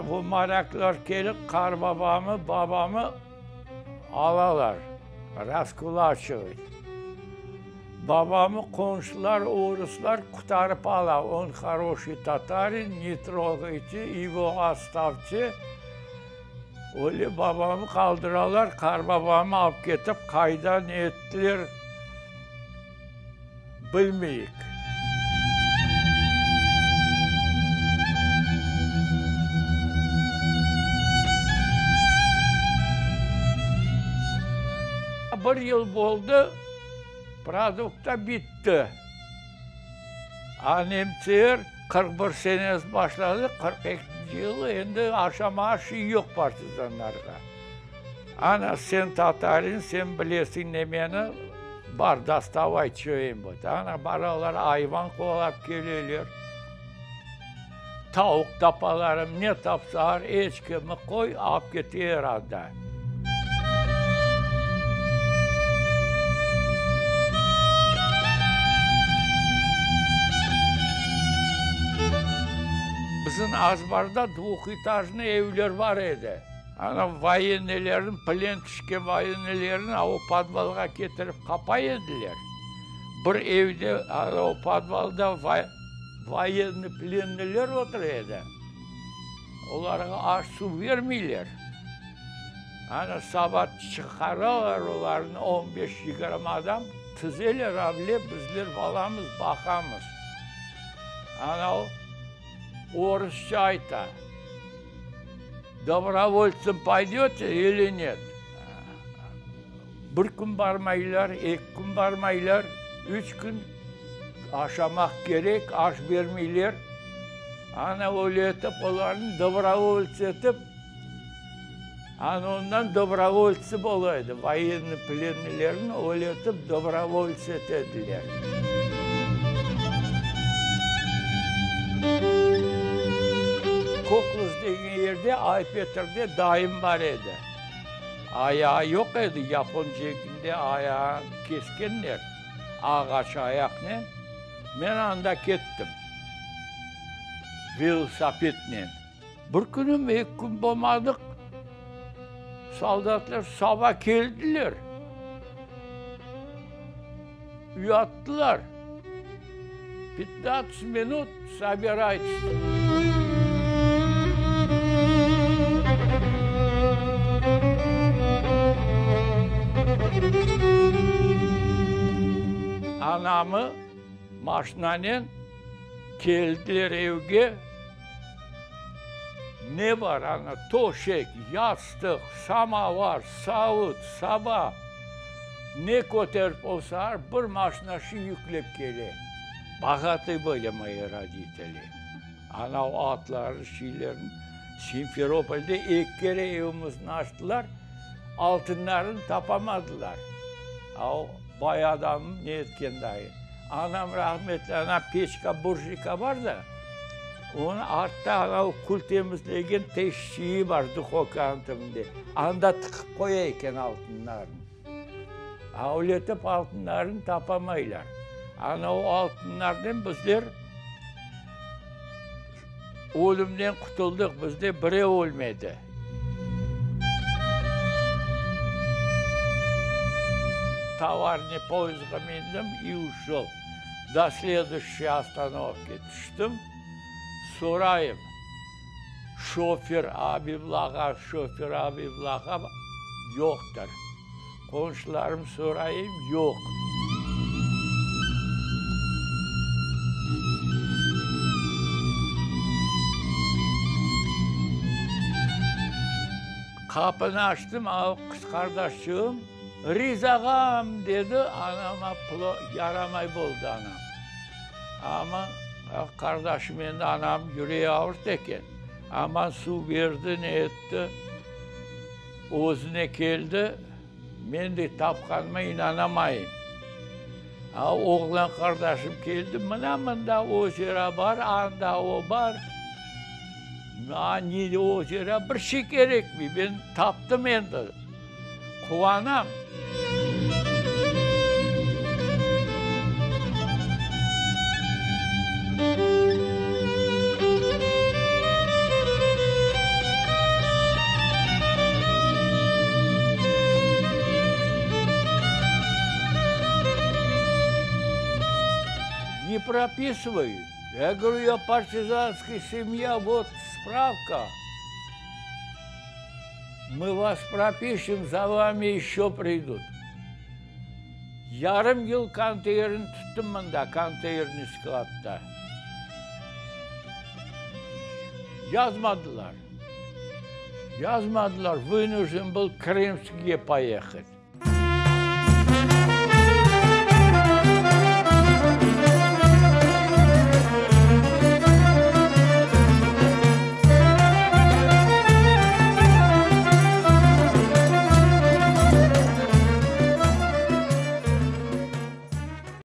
Ana bu morâklar kelip qarbabamı, babamı alalar, raskulaçivayt. Babamı qonşular, oruslar qutarıp ala, on horoşiy tatarin, ne trogayte, ego ostavte. Öyle babamı qaldıralar, qarbabamı alıp ketip qayda ne ettiler, bilmeyik. Bir yıl boldı, produkta bitti. A nemtseler 41 senesi başladı, 42-nci yılı endi aşamağa şey yoq partizanlarğa. Ana, sen tatarin, sen bilesiñ nemeni, bar, dostavay ço-nibud. Ana, baralar, ayvan quvalap keleler, tavuq tapalar, ne tapsalar, eçkimi qoy, alıp keteler anda. Bizim azbarda dvuhetajnıy evler bar edi. Ana voyennılerniñ, plen tüşken voyennılerni o podvalğa ketirip qapay ediler. Bir evde, ana o podvalda voyennıy plenniler otura edi. Olarğa aş-suv bermeyler. Ana saba çıqaralar olarnı, on beş-yigirmi adam, tizeler avle, bizler balamız, baqamız. Ana o orusça ayta. Dobrovoltsım poydöte ili net? Bir kün barmaylar, eki kün barmaylar, üç kün aşamaq kerek, aş bermeyler. Ana öyle etip olarnı dobrovolts etip, ana ondan dobrovoltsı bola edi, voyennıy plennılerni öyle etip dobrovolts ete ediler. Kokluz degen yerde Ay-Petrde dayım bar edi. Ayağı yoq edi, yapon cenkinde ayağını keskenler, ağaç ayaqnen. Men anda kettim velosipednen. Bir künüm, eki kün bolmadıq, soldatlar saba keldiler, uyattılar, Pyatnadtsat minut sobiraytes. Anamı maşinanen keldiler evge. Ne bar ana, toşek, yastıq, samovar, savut, saba, ne köterip olsalar, bir maşina şi yüklep kele. Bogatı bıli moyi roditeli. Ana o atlarnı, şiylerni Simferopolde eki kere evimizni açtılar, altınlarını tapamadılar. A o bay adamnıñ ne etken dayı. Anam rahmetli, ana peçka, burjuyka bar da, onı artta anavı kül temizlegen teşçiyi bar duhovkanıñ tübünde, anda tıqıp qoya eken altınlarını. Avletip altınlarını tapamaylar. Ana o altınlarnen bizler ölümden qutuldıq, bizde birev ölmedi. Tovarnıy poyezdğa mindim i uşel. Do sleduşçey ostanovki tüştim, sorayım, şofer Abibulla ağa, şofer Abibulla ağa yoqtır. Qonşularım sorayım, yoq. Qapını açtım, a qız qardaşçığım, Riza ağam, dedi, anama yaramay boldı anam. Amma qardaşım endi anam yüreği ağırtı eken. Aman suv berdi, ne etti. Özüne keldi, men de tapqanıma inanamayım. A, oğlan qardaşım keldi, mına mında ozera bar, anda o bar. Maña ne ozera, bir şey kerekmey, men taptım endi, quvanam. прописывают. Я говорю, я партизанская семья, вот справка. Мы вас пропишем, за вами еще придут. Yarım yıl konteynerini tuttım mında, konteynerный skladta. Yazmadılar. Yazmadılar, вынужден был Крымские поехать.